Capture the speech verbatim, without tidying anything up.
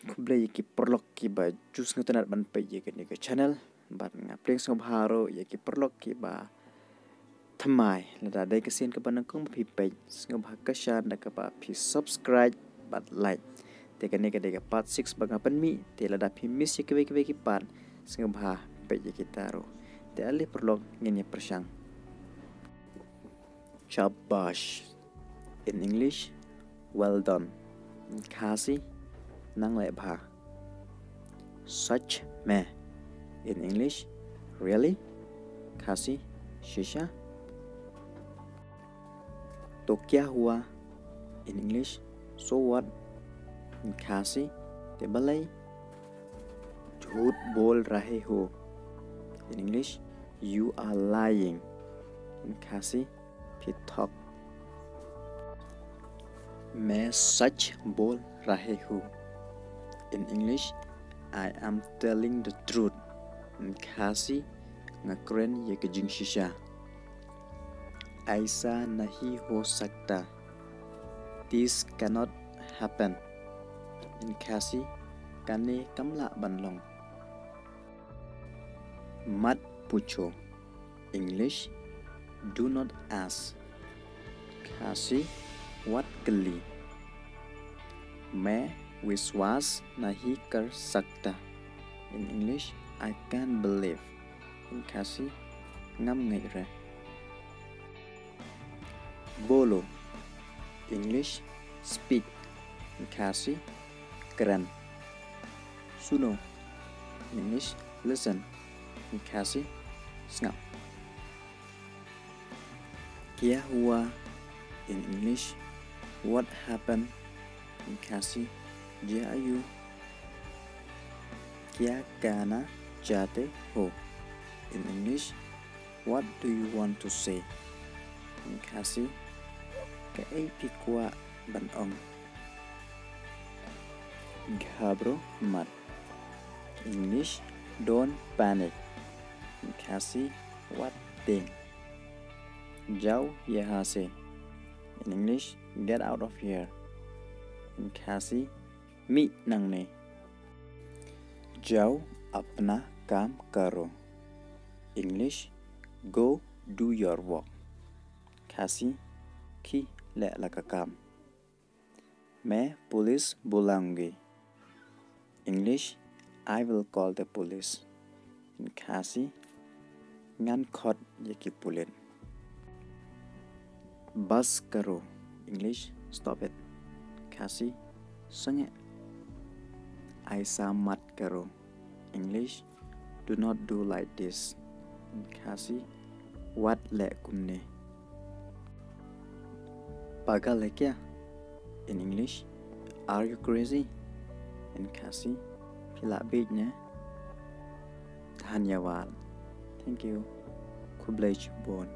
Khublei ïa ki paralok kiba ju sngewtynnat ban peit ïa kane ka channel. Bad nga pdiang sngewbha ruh ïa ki paralok kiba thymmai, lada dei ka sien kaba nyngkong ba phi peit, sngewbha kyrshan da kaba phi subscribe bad like. Te kane ka dei ka part six ba nga pynmih, te lada phi miss ïa kiwei kiwei ki part, sngewbha peit ïa kita ruh. Te ale paralok ngin ïa pyrshang. Shabash. In English, well done. In Khasi, nang leh bha. Sach mein. In English, really? Khasi, shisha. To kya hua? In English, so what? In Khasi, te balei? Jhoot bol rahe ho. In English, you are lying. In Khasi, phi thok. Main sach bol rahe hu. In English, I am telling the truth. In Khasi, nga kren ïa ka jingshisha. Aisa nahi ho sakta. This cannot happen. In Khasi, kane kam lah ban long. Mat pucho. English, do not ask. Khasi, wat kylli. Main wiswas nahi kar sakta. In English, I can't believe. In Khasi, ngam ngeit re. Bolo. English, speak. In Khasi, kren. Suno. In English, listen. In Khasi, sngap. Kya hua? In English, what happened? In Khasi, jia ayu? Kya kehna chahte ho? In English, what do you want to say? In Khasi, kaei phi kwah ban ong? Ghabro mat. English, don't panic. In Khasi, wat tieng. Jao yaha se. In English, get out of here. In Khasi, mih nangne. Jao apna kam karo. English, go do your work. Khasi, khie leh la ka kam. Main police bulaungi. English, I will call the police. In Khasi, ngan khot ïa ki pulit. Bas karo. English, stop it. Khasi, sangeh. Aisa mat karo. English, do not do like this. In Khasi, wat leh kumne. Pagal hai kya? In English, are you crazy? In Khasi, phi lah bieit ne? Dhanyawad. Thank you. Khublei chibun.